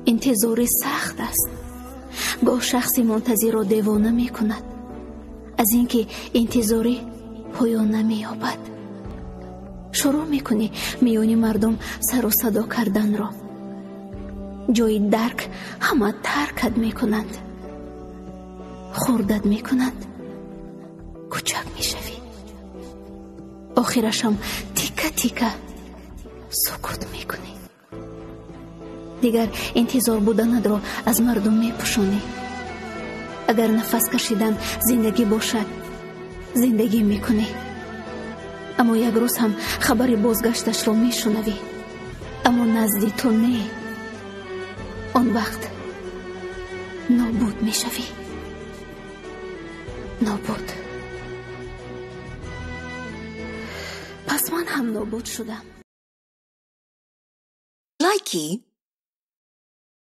Интизорӣ сахт аст. Гоҳ шахси мунтазирро девона мекунад, аз ин ки интизорӣ поён намеёбад. Шурӯъ мекунӣ миёни мардум сару садо карданро. Ҷои дарк ҳама таркат мекунанд, хурдат мекунанд, кӯчак мешавӣ. Охирашам тика тика сукут мекунӣ. Дигар интизор буданатро аз мардум мепӯшонӣ. Агар нафас кашидан зиндагӣ бошад, зиндагӣ мекунӣ. Аммо як рӯз ҳам хабари бозгашташро мешунавӣ, аммо назди ту не. Он вақт нобуд мешавӣ. Нобуд. Пас ман ҳам нобуд шудам. Likey.